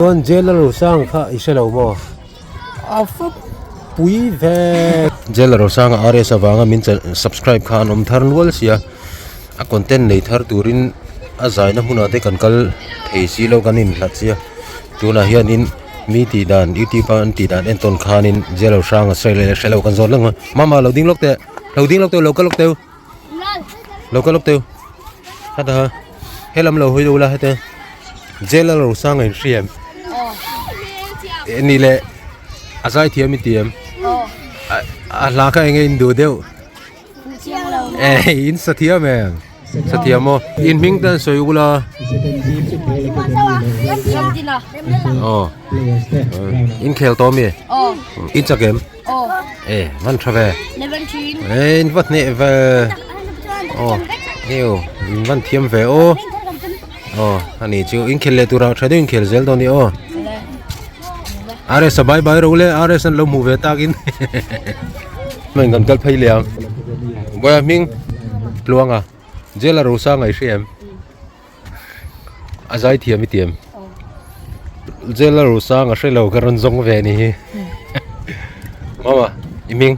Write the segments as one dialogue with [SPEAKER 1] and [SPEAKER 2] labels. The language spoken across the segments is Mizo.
[SPEAKER 1] Chuan jail a rosang kha i hre lo maw? A va pui ve. Jail a rosanga RS avanga min subscribe kha an awm thar nual sia, a content nei thar turin a zaina hmunah te kan kal thei si lo kan inhlat sia. Tunah hianin mi tih dan youtube a an tih dan entawn khanin jail rosanga sawi leh hre lo kan zawt lawk a, mama lo ding lawk teh, lo ding lawk teh lo kal lawk teh u. Lo kal lawk teu heta ha helam lo hawi deuh la heta jail a lo sang a inhria em nih leh a zai thiam i ti em a hla kha eng nge in duh deuh eh in sa thiam em sa thiam aw in hming te an sawi ula aw in khel tawh ami in chak em. E van tha ve e in va hneh ve aw heu in van thiam ve aw aw ani chu in khel leh turah tha deuh in khel zel dawn ni aw RS a bye bye ro le RS an lo hmuh ve takin hmang kan kal phei leh ang Bawiha hming Tluanga jail a rosa ngaih hria em. A zai thiam i tiam. Jail a ru sang a hre lo ka rawn zawng ve ni hi. Mama, i hming?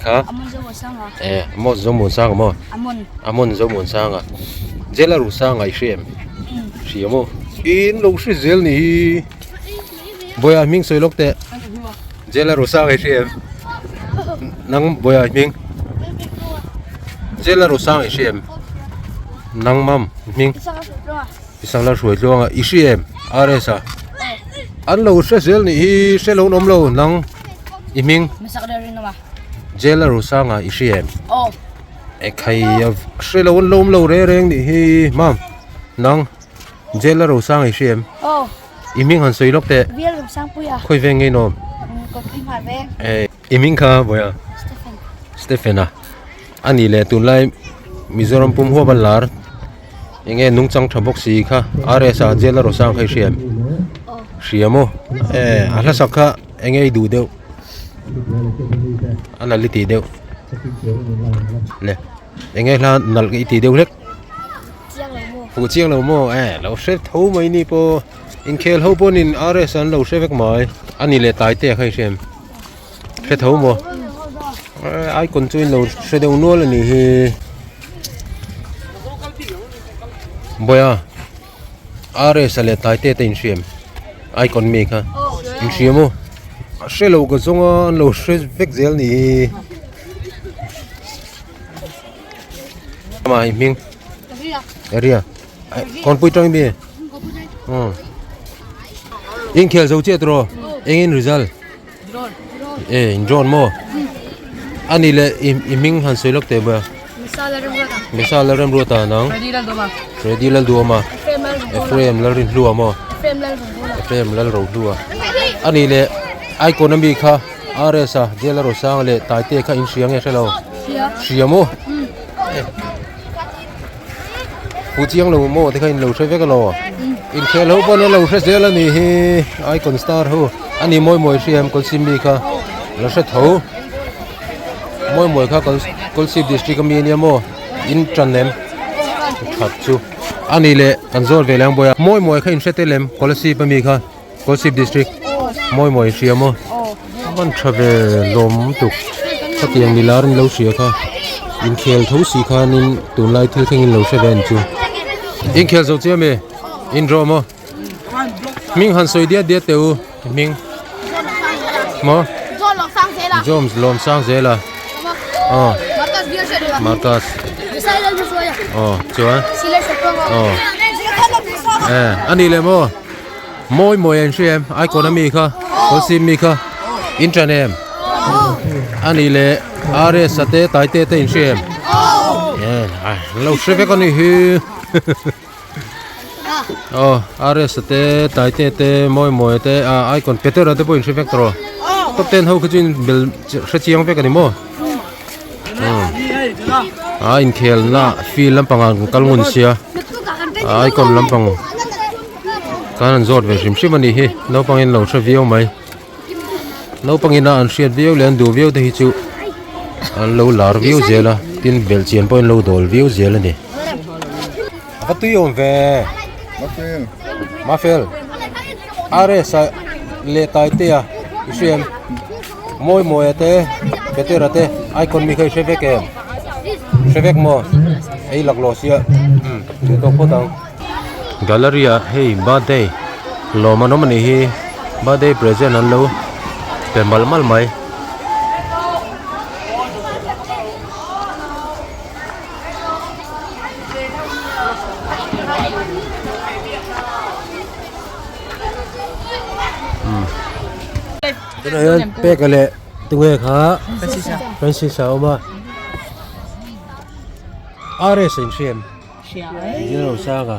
[SPEAKER 1] Kha?
[SPEAKER 2] Amon Zomuan Sanga.
[SPEAKER 1] Eh, Amon Zomuan Sanga maw?
[SPEAKER 2] Amon.
[SPEAKER 1] Amon Zomuan Sanga. Jail a ru sang a i hre em? Hria maw? In lo hre zel ni hi. Bawiha hming sawi lawk teh. Jail a ru sang a i hre em? Nang Bawiha hming? Jail a ru sang a i hre em? Nang mam hming Isang la hruai tluang a i hria em RS a an lo hre zel nih hi hre lo an awm lo nang i hming Jail a Rosanga i hria em e khai a hre lo an lo awm lo reng reng nih hi mam nang Jail a Rosanga i hria em i hming han sawi lawk teh khawi veng nge in awm e. I hming kha vawiah Stephen a a nih leh tunlai Mizoram pum huap a lar eng nge nungchang tha bawk si kha RS a jail a rawsang kha i hria em hria maw e a hlasak kha eng nge i duh deuh a nalh i tih deuh le eng nge hla nalh i tih deuh hlek fuh chiang lo maw e lo hre tho mai ni pawh inkhel ho pawhin RS an lo hre vek mai a nih leh Taite a kha i hria em. Hre tho maw? Icon chu in lo hre deuh nual a nih hi. Bawiha RS a leh Taite te in hria em? Icon mi kha in hria maw? A hre lo ka zawng a an lo hre vek zel a nih hi. Amah i hming? Area. Kawnpui tang mi? Inkhel zo chiah tawh engin result? E in drawn maw? Ani le i hming han sawi lawk teh mai a. Mesa Lalremruata nang. Freddy Lalduama. Ephraim Lalrinhlua maw? Ephraim Lalrohlua. Ani le icon ami kha RS a Jela Rosanga leh Taite kha in hria nge hre lo? Hria maw? Pu chiang lo maw te kha in lo hre vek alo inkhel ho pawn an lo hre zel a nih hi icon star ho a ni mawi mawi hria em kawlsip mi kha la hre tho mawi mawi kha kawlsip district ami ania maw in tan em that chu a ni leh kan zawt ve leh ang bawih a mawi mawi kha in hre tel em kawlsip ami kha kawlsip district mawi mawi hria maw a van tha ve lawm tuk khatiang ni lar in lo hria kha inkhel tho si khanin tunlai thil thleng in lo hre ve ang chu inkhel zo chiah ami in draw maw hming han sawi diat diat teh u hming maw Jones lawm sang zel a aw Marcus aw chuan aw eh a ni leh maw. Mawi mawi an hria em icon ami kha kawlsim mi kha in ṭan em a nih leh RS a te Taite te in hria em an lo hre vek a nih hi aw RS a te Taite te mawi mawi te ah icon Petera te pawh in hre vek tawh top ten ho kha chu in bel hre chiang vek a ni maw a inkhelna field lampangah an kal ngun sia icon lampang. Khan an zawt ve hrim hrim a nih hi naupang in lo hre viau mai naupang ina an hriat viau leh an duh viau te hi chu an lo lar viau zel a tin belhchian pawh in lo dawl viau zel a ni. A va tui awm ve Mafel. RS-a leh Taitea i hria em? Mawimawia te Petera te icon mi kha i hre vek em? Hre vek maw? Ei laklawh sia umm duh tawk phawt ang. Gallery ah hei birthday lawm an awm a nih hi birthday present an lo pe malh malh mai. Tunah hian peka leh tunge kha Francis a awm a RS a inhria em Zero Sanga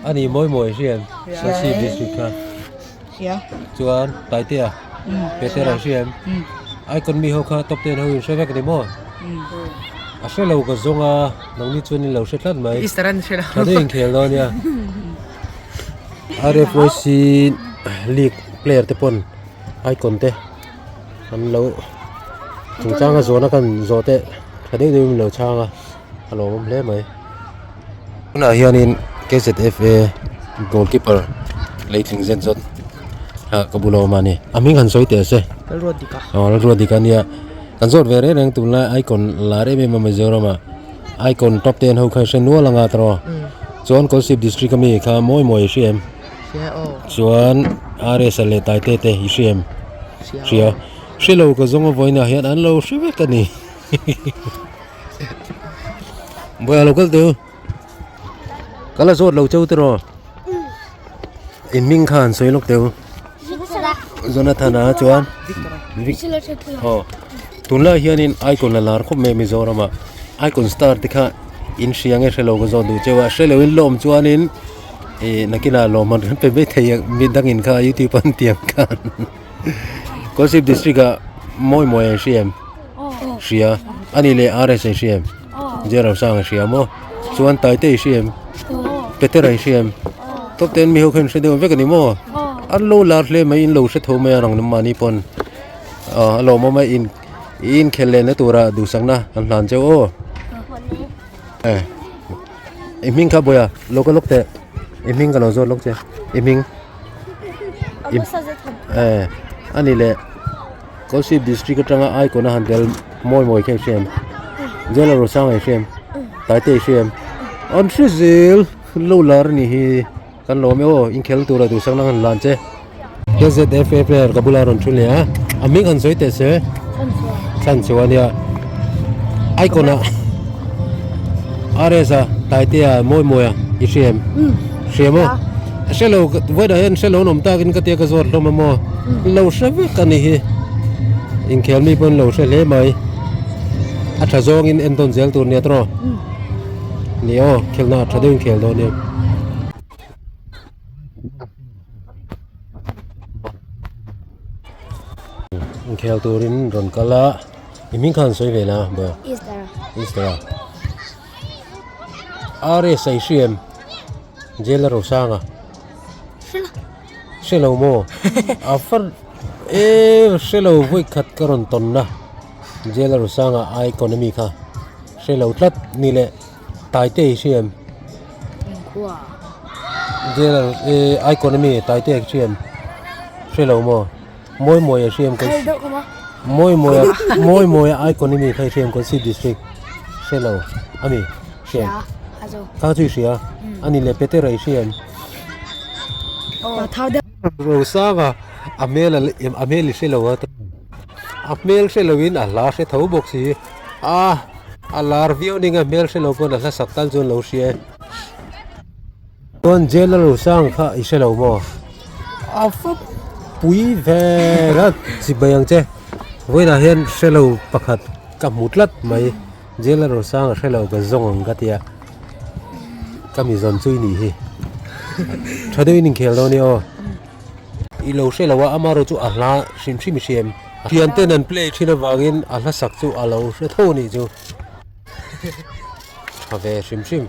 [SPEAKER 1] a ni mawi mawi a hria em Sasip district kha chuan Taitea Petera a hria em Icon mi ho kha top ten ho in hre vek a ni maw a hre lo ka zawng a nangni chuan in lo hre tlat mai tha deuh inkhel dawn nia RFYC league player te pawn icon te an lo chungchanga zawhna kan zawh te tha deuh deuhin min lo chhang a a lawmawm hle mai tunah hianin K_Z_F_A goalkeeper leitling zet zawt ah ka bula awm a ni a hming han sawi teh se aw Lalruatdika ania kan zawt ve reng reng tunlai icon lar em em a Mizoram ah icon top ten ho kha i hre nual anga tawh chuan Kolasib district ami kha mawi mawi i hria em chuan R_S leh Taite te i hria em hria hre lo ka zawng a vawiinah hian an lo hre vek a ni. Buai a lo kal teu ka la zawt lo cheu tiraw in hming kha an sawi lawk teu Jonathan a chuan aw tunlai hianin icon a lar khawp mai Mizoram ah icon star te kha in hria nge hrelo ka zawt duh cheu a hrelo in lawm chuanin ih nakinah lawmman kan pe mai thei ang mi dangin kha youtube an tiang khan Kolasib district ah mawi mawi an hria em hria a nih leh RS an hria em J Ramsanga an hria maw chuan Taite i hria em Petera i hria em top ten mi ho khan hre deuh vek a ni maw an lo lar hle mai in lo hre tho mai a rang lam mahni pawn ah a lawmawm a in inkhel lehna tura duhsakna an hlan cheu aw eh i hming kha bawiha lo ka lawk teh i hming ka lo zawt lawk che i hming. Eh a ni leh Kolasib district atanga icon a han tel mawi mawi kha i hria em Jailer Rosanga i hria em Taite i hria em an hre zel lo lar a nih hi kan lawm e aw inkhel tura duhsak na han lan che KZFA player ka bula rawn thu leh a a hming han sawi teh se chhan chu a nia icon ah RS a Taitea mawi mawi a i hria em hria maw. Hre lo vawiinah hian hre lo an awm takin ka tia ka zawt hlawm a maw lo hre vek a ni hi inkhel mi pawhin lo hre hle mai a tha zawngin en tawn zel tur nia tawh ni aw khelna a tha deuhin khel dawn nia. Inkhel turin rawn kal a i hming khan sawi ve la
[SPEAKER 2] Easter
[SPEAKER 1] Easter a RS a i hria em? Jail a rosang a. Hre lo maw? A far e hre lo vawi khat ka rawn tawn na. Jail a rosang a a economy kha. Hre lo tlat ni leh Taite i hria em? Jail a e economy Taite i hria em? Hre lo maw? Mawi mawi a hria em? Mawi mawi a mawi mawi a economy kha i hria em? Kolasib district. Hre lo a mi? Hria Kha chu i hria a ni leh Petera i hria em? Rosanga a hmel a hmel i hre lo a a hmel hre lo in a hla hre tho bawk si a a lar viau ning a hmel hre lo pawn a hla sak tal chuan lo hria e chuan jail a Rosanga kha i hre lo maw a va pui ve a chibai ang che vawiinah hian hre lo pakhat ka hmu tlat mai. Jail a Rosanga hre lo ka zawng ang ka tia ka mi zawn chu i nih hi tha deuhin inkhel dawn nia aw i lo hre lo a amaherawh chu a hla hrim hrim i hria em thian ten an play thin avangin a hla sak chu a lo hre tho a nih chu tha ve hrim hrim.